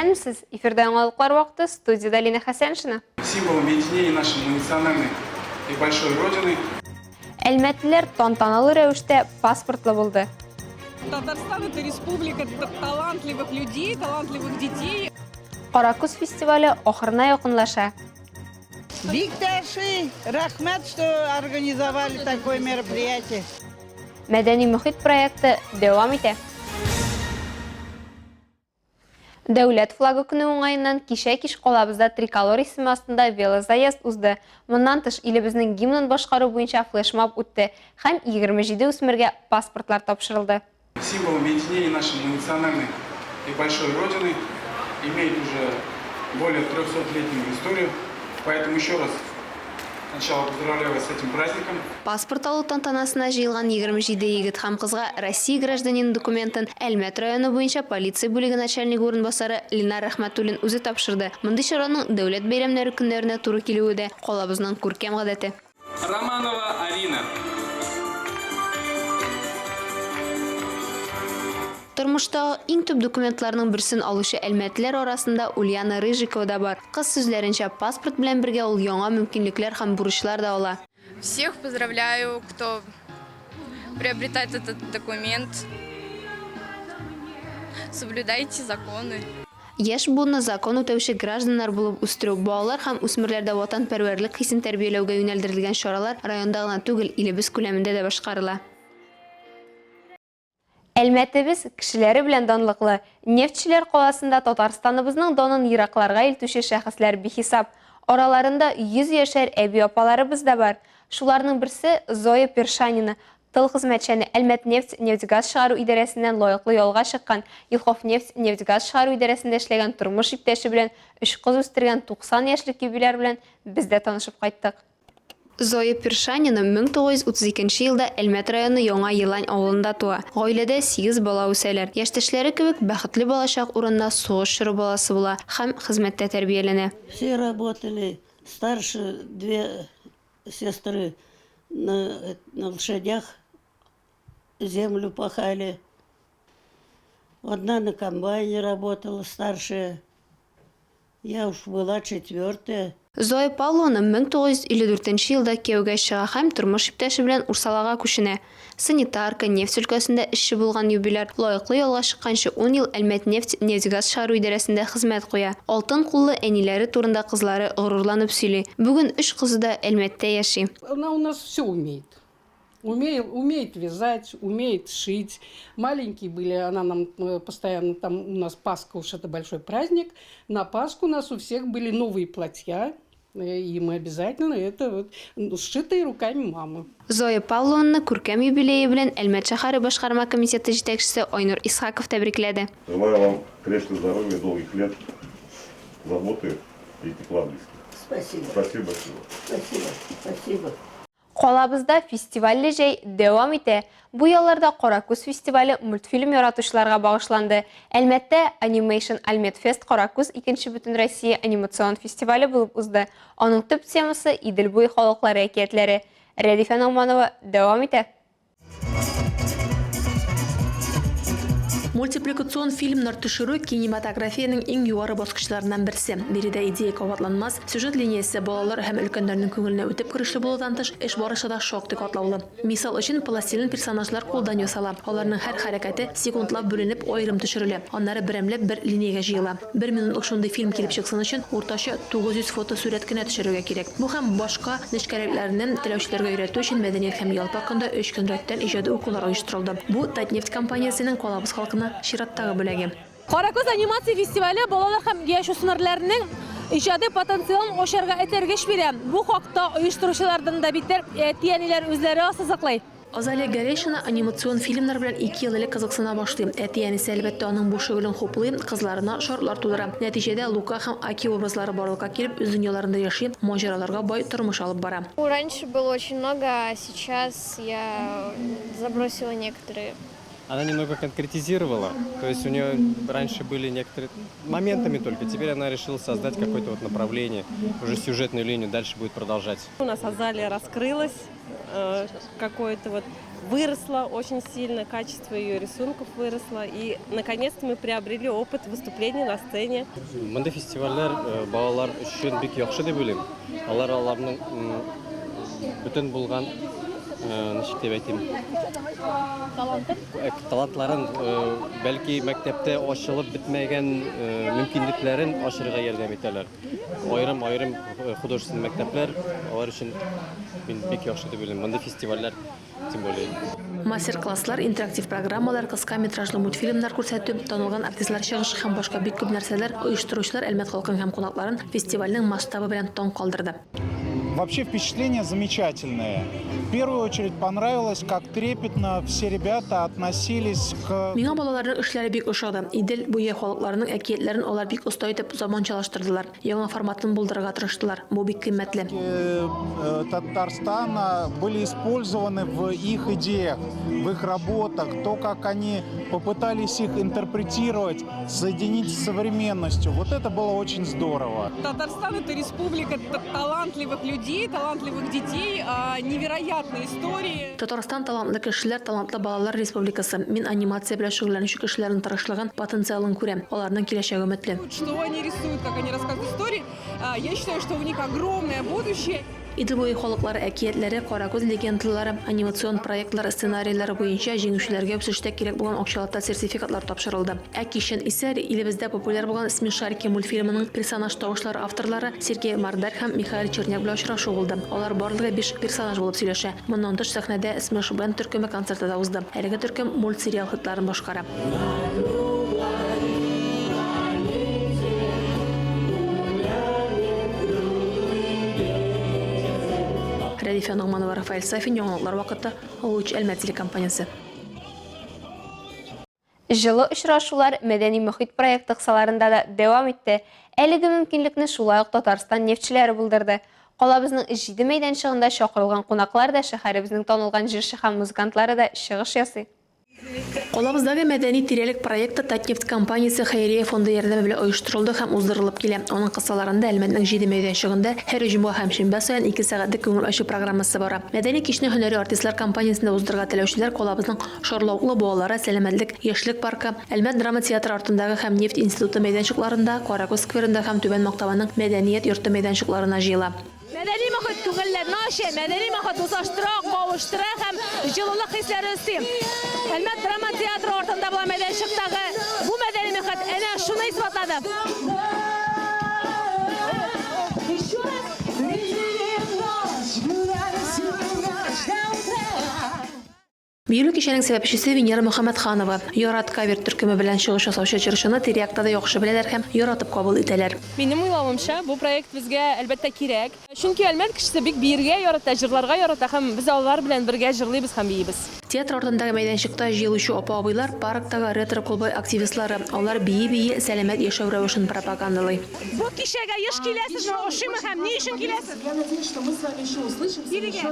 Исәнмесез! Эфирда яңалыклар вакыты, студиядә Лина Хәсәншина. Символом единения нашей многонациональной и большой Родины. Әлмәтлеләр тантаналы рәвештә паспортлы булды. Татарстан это республика талантливых людей, талантливых детей. Каракүз фестивале ахырына якынлаша. Бик тә ошый. Рәхмәт, что организовали такое мероприятие. Мәдәни мохит проекты дәвам итә. Дәүләт флагы көне уңаеннан кичә кич калабызда Триколор исеме астында велозаезд узды. Моннан тыш, илебезнең гимнын башкару буенча флешмоб үтте һәм 27 үсмергә паспортлар тапшырылды. Символом единения нашей многонациональной и большой Родины имеет уже более 300-летнюю историю. Поэтому еще раз сначала поздравляю вас с этим праздником. Паспорт алу тантанасына җыелган 27 егет һәм кызга Россия гражданины документын Әлмәт районы буенча полиция бүлеге начальнигы урынбасары Ленар Рәхмәтуллин үзе тапшырды. Мондый чараның дәүләт бәйрәмнәре көннәренә туры килүе дә, калабызның күркәм гадәте. Романова Арина. Тормыштагы иң төп документларның берсен алучы әлмәтлеләр арасында Ульяна Рыжикова да бар. Кыз сүзләренчә, паспорт белән бергә ул яңа мөмкинлекләр һәм бурычлар да ала. Всех поздравляю, кто приобретает этот документ. Соблюдайте законы. Яшь буынны закон үтәүче гражданнар булып үстерү, балалар һәм үсмерләрдә ватанпәрвәрлек хисен тәрбияләүгә юнәлдерелгән чаралар районда гына түгел, илебез күләмендә дә башкарыла. Әлмәтебез кешеләре белән данлыклы. Нефтьчеләр каласында Татарстаныбызның данын еракларга илтүче шәхесләр бихисап. Араларында 100 яшәр әби-апаларыбыз да бар. Шуларның берсе, Зоя Першанина. Тыл хезмәтчәне, Әлмәтнефть нефть-газ чыгару идарәсеннән лаеклы ялга чыккан, Елховнефть нефть-газ чыгару идарәсендә эшләгән тормыш иптәше белән өч кыз үстергән 90 яшьлек юбиляр белән без дә танышып кайттык. Зоя Першанина 1932 елда Әлмәт районы Яңа Елань авылында туа. Гаиләдә сигез бала үсәләр. Яшьтәшләре кебек бәхетле балачак урынына сугыш чоры баласы була һәм хезмәттә тәрбияләнә. Все работали, старше две сестры на, на лошадях землю пахали. Одна на комбайне работала, старшая. Я уж была четвертая. Зоя Павловна 1954 елда кияүгә чыга һәм тормыш иптәше белән Урсалага күченә. Санитарка, нефть өлкәсендә эшче булган юбиляр лаеклы ялга чыкканчы ун ел Әлмәтнефть нефть-газ чыгару идарәсендә хезмәт куя. Алтын куллы әниләре турында кызлары горурланып сөйли. Бүген өч кызы да Әлмәттә яши. Она у нас все умеет. Умеет, умеет вязать, умеет шить. Маленькие были, она нам э, постоянно там, у нас Пасха уж это большой праздник. На Пасху у нас у всех были новые платья, э, и мы обязательно это вот ну, сшитые руками мамы. Зоя Павловнаны күркәм юбилее белән Әлмәт шәһәре башкарма комитеты җитәкчесе Айнур Исхаков тәбрикләде. Желаю вам крепкого здоровья, долгих лет, заботы и тепла близких. Спасибо. Спасибо большое. Спасибо. Спасибо. Калабызда фестивальле җәй дәвам итә. Бу ялларда Каракүз фестивале мультфильм яратучыларга багышланды. Әлмәттә Animation Almetfest Каракүз икенче бөтенроссия анимацион фестивале булып узды. Аның төп темасы, Идел буе халыклары әкиятләре. Рәдифә Ногманова дәвам итә. Мультипликацион фильмнар төшерү кинематографиянең иң югары баскычларыннан берсе. Биредә идея кабатланмас, сюжет линиясе балалар һәм өлкәннәрнең күңеленә үтеп керешле булудан тыш, эш барышы да шактый катлаулы. Мисал өчен, пластилин персонажлар кулдан ясала. Аларның һәр хәрәкәте секундлап бүленеп, аерым төшерелә, аннары берәмләп бер линиягә җыела. Бер минутлык шундый фильм килеп чыксын өчен, уртача 900 фотосурәт кенә төшерергә кирәк. Бу һәм башка нечкәлекләрне теләүчеләргә өйрәтү өчен Мәдәният һәм ял паркында өч көн рәттән иҗади укулар оештырылды. Бу, Татнефть компаниясенең калабыз халкына чираттагы бүләге. Каракүз анимация фестивале балалар һәм яшүсмерләрнең иҗади потенциалын ачарга этәргеч бирә. Бу хакта оештыручылардан да битәр әти-әниләр үзләре ассызыклый. Азалия Гәрәйшина анимацион фильмнар белән ике ел элек кызыксына башлый. Әти-әнисе, әлбәттә, аның бу шөгылен хуплый, кызларына шартлар тудыра. Нәтиҗәдә, Лука һәм Аки образлары барлыкка килеп, үз дөньяларында яши, маҗараларга бай тормыш алып бара. Раньше было очень много, а сейчас я забросила некоторые. Она немного конкретизировала, то есть у нее раньше были некоторые моментами только, теперь она решила создать какое-то вот направление, уже сюжетную линию дальше будет продолжать. У нас Азалия раскрылась, э, какое-то вот выросла очень сильно, качество ее рисунков выросло, и наконец-то мы приобрели опыт выступления на сцене. Мондый фестивальләр э, балалар өчен бик яхшы дип уйлыйм. Алар аларның бөтен булган э, ничек дип әйтим э, талантларын бәлки мәктәптә ачылып бетмәгән мөмкинлекләрен ачырга ярдәм итәләр. Аерым-аерым художественный мәктәпләр алар өчен мин бик яхшы дип уйлыйм. Мондый фестивальләр тем более. Мастер-класслар, интерактив программалар, кыска метражлы мультфильмнар күрсәтү, танылган артистлар чыгышы һәм башка бик күп нәрсәләр оештыручылар Әлмәт халкын һәм кунакларын фестивальнең масштабы белән таң калдырды. Вообще впечатление замечательное. В первую очередь понравилось, как трепетно все ребята относились к... Миңа балаларның эшләре бик ошады. Идел буе халыкларының әкиятләрен алар бик оста итеп заманчалаштырдылар. Яңа форматын булдырырга тырыштылар. Бу бик кыйммәтле. Э, Татарстана были использованы в их идеях, в их работах, то, как они попытались их интерпретировать, соединить с современностью. Вот это было очень здорово. Татарстан – это республика талантливых людей, талантливых детей, а, невероятные истории. Татарстан талантлы кешеләр, талантлы балалар республикасы. Мин анимация белән шөгыльләнүче кешеләрнең тырышлыгын, потенциалын күрәм. Аларның киләчәге өметле. Что они рисуют, как они рассказывают истории. Я считаю, что у них огромное будущее. Идел буе халыклары әкиятләре, Каракүз легендалары, анимацион проектлар сценарийлары буенча җиңүчеләргә үсештә кирәк булган акчалата сертификатлар тапшырылды. Ә кичен исә илебездә популяр булган Смешарики мультфильмының персонаж тавышлары авторлары Сергей Мардарь һәм Михаил Черняк белән очрашу булды. Алар барлыгы биш персонаж булып сөйләшә. Моннан тыш сәхнәдә Smash Band төркеме концерты да узды. Әлеге төркем мультсериал хитларын башкара. Рәдифә Ногманова, Рафаэль Сафин, Яңалыклар вакыты, Луч Әлмәт телекомпаниясе. Җылы очрашулар Мәдәни мохит проекты кысаларында да дәвам итте. Әлеге мөмкинлекне шулай ук Татарстан нефтьчеләре булдырды. Калабызның җиде мәйданчыгында чакырылган кунаклар да, шәһәребезнең танылган җырчы һәм музыкантлары да чыгыш ясый. Калабыздагы Мәдәни тирәлек проекты Татнефть компаниясе хәйрия фонды ярдәме белән оештырылды һәм уздырылып килә. Аның кысаларында Әлмәтнең җиде мәйданчыгында һәр җомга һәм шимбә саен ике сәгатьлек күңел ачу программасы бара. Мәдәни кичне һөнәри артистлар компаниясендә уздырырга теләүчеләр калабызның Шарлавыклы буалары, Сәламәтлек, Яшьлек паркы, Әлмәт драма театры артындагы һәм Нефть институты мәйданчыкларында, Каракүз скверында һәм Түбән Мактаваның Мәдәният йорты мәйданчыкларына җыела. Мәдәни мохит күңелләрне ача, мәдәни мохит дуслаштыра, кавыштыра һәм җылылык хисләре өсти. Әлмәт драма театры артында була мәйданчыктагы бу мәдәни мохит әнә шуны исбатлады. Биюле кичәнең сәбәпчесе Венера Мөхәммәтханова. Ярат кавер төркеме белән чыгыш ясаучы җырчыны тирә-якта да яхшы беләләр һәм яратып кабул итәләр. Минем уйлавымча, бу проект безгә, әлбәттә, кирәк. Чөнки Әлмәт кешесе бик биергә ярата, җырларга ярата һәм без алар белән бергә җырлыйбыз һәм биибез. Театр артындагы мәйданчыкта җыелучы апа-абыйлар, парктагы ретро клубы активистлары. Алар бии-бии сәламәт яшәү рәвешен пропагандалый. Бу кичәгә еш киләсезме, ошыймы һәм ни өчен киләсез? Бирегә.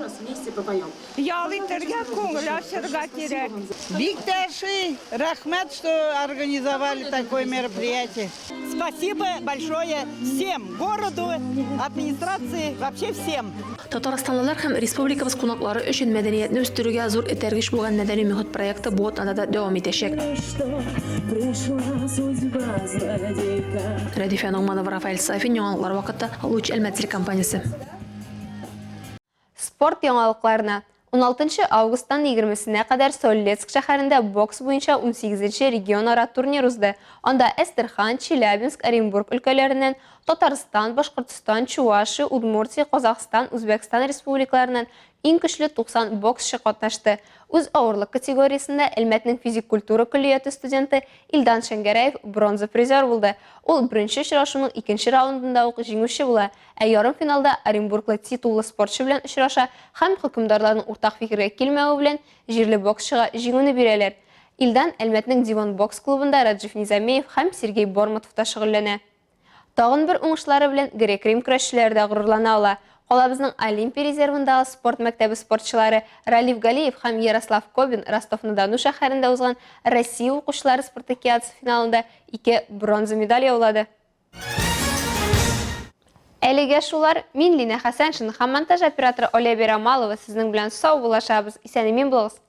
Ял итәргә, күңел ачырга кирәк. Бик тә ошый. Рәхмәт, что организовали такое мероприятие. Спасибо большое всем, городу, администрации, вообще всем. Татарстанлылар һәм республикабыз кунаклары өчен мәдәниятне үстерүгә зур этәргеч булган Мәдәни мохит проекты бу атнада да дәвам итәчәк. Рәдифә Ногманова, Рафаэль Сафин, Яңалыклар вакыты, Луч Әлмәт телекомпаниясе. Спорт яңалыкларына. 16 августтан 20-сенә кадәр Соль-Илецк шәһәрендә бокс буенча унсигезенче регионара турнир узды. Анда Әстерхан, Челябинск, Оренбург өлкәләреннән, Татарстан, Башкортстан, Чувашия, Удмуртия, Казахстан, Үзбәкстан республикаларыннан иң көчле 90 боксчы катнашты. Үз авырлык категориясендә Әлмәтнең физик культура көллияте студенты Илдан Шәңгәрәев бронза призер булды. Ул беренче очрашуның икенче раундында ук җиңүче була. Ә ярымфиналда Оренбурглы титуллы спортчы белән очраша һәм хөкемдарларның уртак фикергә килмәве белән җирле боксчыга җиңүне бирәләр. Илдан Әлмәтнең Дивон бокс клубында Раджив Низамеев һәм Сергей Бормотов та шөгыльләнә. Тагын бер уңышлары белән грек-рим көрәшчеләре дә горурлана ала. Калабызның Олимпия резервындагы спорт мәктәбе спортчылары Ралиф Галиев һәм Ярослав Кобин Ростов-на-Дону шәһәрендә узган Россия укучылары спартакиадасы финалында ике бронза медаль яулады. Әлегә шулар. Мин Линә Хәсәншина һәм монтаж операторы Оля Берамалова сезнең белән саубуллашабыз. Исән-имин булыгыз!